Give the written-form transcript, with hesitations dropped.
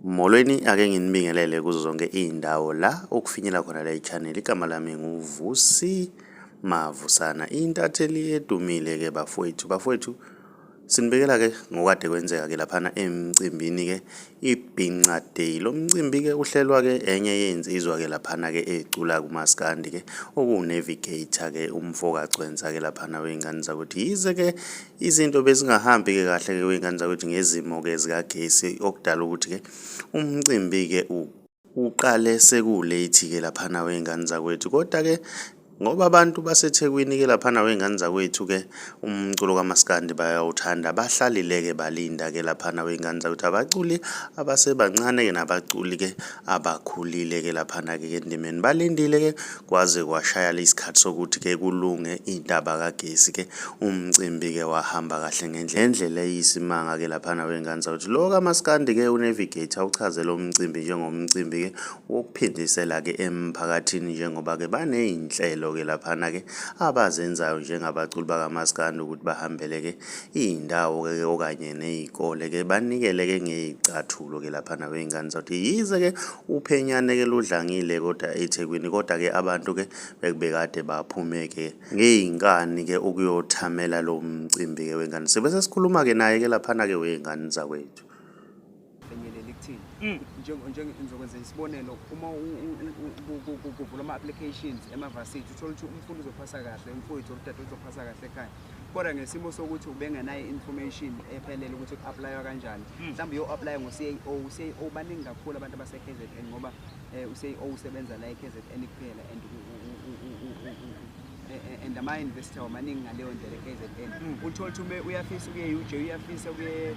Molweni ake nginibingelele kuzo zonke izindawo la okufinyela khona la channel. Igama lami nguVusi Mavusana, intatheli edumile ke bafowethu sinibekela ke ngokade kwenzeka ke laphana emcimbini ke ibhinqa day. Lo mcimbi ke uhlelwa ke enye yensizwa ke laphana ke ecula kumaskandi ke navigator ke umfokagcwensa ke laphana weingane zakuthi. Yize ke izinto bezingahambi ke kahle ke weingane zakuthi ngezimo ke zikagesi okudala ukuthi ke umcimbi ke uqale sekulate ke laphana weingane zakwethu, kodwa ke ngoba abantu baseThekwini ke laphana weingane zakwethu ke umculo kamaskandi bayawuthanda, bahlalile ke balinda ke laphana weingane zakwethu abaculi abasebancane ke nabaculi ke abakhulile ke laphana ke endimeni balindile ke kwaze kwashaya isikhathi sokuthi ke kulunge indaba kagesi ke umcimbi ke wahamba kahle ngendlela eyisimanga ke laphana weingane zakwethu. Lo kamaskandi ke unavigator uchazela umcimbi njengomcimbi ke wokuphindisela ke emphakathini, njengoba ke baneyinhlelo ke laphana ke abazenzayo njengabaculi bakamaskandi ukuthi bahambele ke indawo ke okanye nezikole ke banikele ke ngezicathulo ke laphana weingane zathi. Yize ke uphenyane ke ludlangile kodwa eThekwini, kodwa ke abantu ke bekade baphume ke ngeinkani ke ukuyothamela lo mcimbi ke wengane. Sebese sikhuluma ke naye ke laphana ke weingane zakwethu. Njengokwenza isibonelo, uma kuvula ama-applications emavasithi uthola ukuthi umfundi uzophasa kahle, umfowethu olutata uzophasa kahle ekhaya, kodwa ngesimo sokuthi ubengenayo information ephelele ukuthi ku-aplaywa kanjani. Mhlawumbe uyo-aplaya ngo-CEO baningi kakhulu abantu base-KZN ngoba u-CEO usebenza la e-KZN kuphela and ama-university maningi ngaleyo ndlela e-KZN. Uthola ukuthi uyafisa ukuye UJ, uyafisa ukuye